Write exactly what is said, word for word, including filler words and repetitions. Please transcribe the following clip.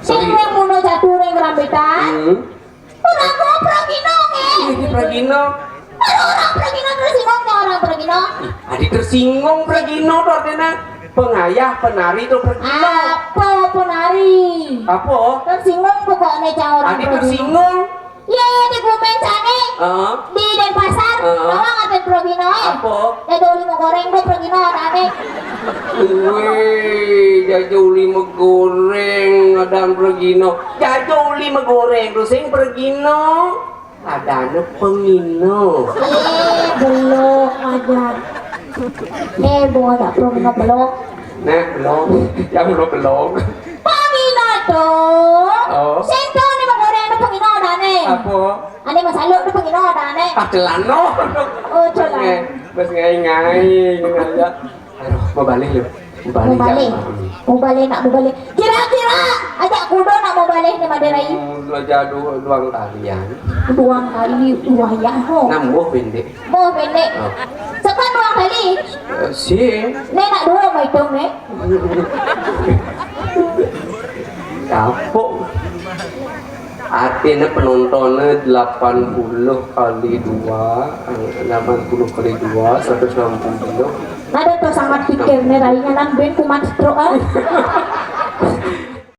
Sing wong muno jadu ning Rambitan. Hmm. Ora kok pragina nge. Iki pragina. Ora orang pragina tersinggung ya orang pragina. Ih, adi tersinggung pragina to artine pengayah, penari to pragina. Apa penari? Apa? Tersinggung pokoknya cah orang. Adi pragina. Tersinggung. Ye, di gumen sane. Heeh. Di Denpasar, heeh. Bawang apa pragina, eh? Apa? Jajo lima goreng do pragina, ane. Weh, jajo lima goreng, ada pragina. Jajo lima goreng, do sing pragina. Adane pengino. Eh, belok aja. Eh, bo ada pragina belok. Nek belok, ya belok belok. Pengino to. Oh. Sing to ni magoreng do pengino adane. Apa? Ane masaluk do pengino adane. Ah, celano. Oh, celano. Eh, bes ngai-ngai, ngai aja. Aduh, mau balik lu. Mau balik. Mau balik. Jam. Mau balik, nak mau balik. Kira-kira ajak kudo nak mau balik ni Madura ini. Hmm, belajar dua, dua kali ya. Dua kali, dua ya, ho. Nambah pendek. Mau pendek. Oh. Sepan dua kali. Eh, sih. Ni nak dua mau hitung ni. Kapok. Artinya penontonnya delapan puluh kali dua, delapan puluh kali dua, seratus enam puluh. Ada tuh sangat pikir nih rainya nang ben kumat stroke, ah.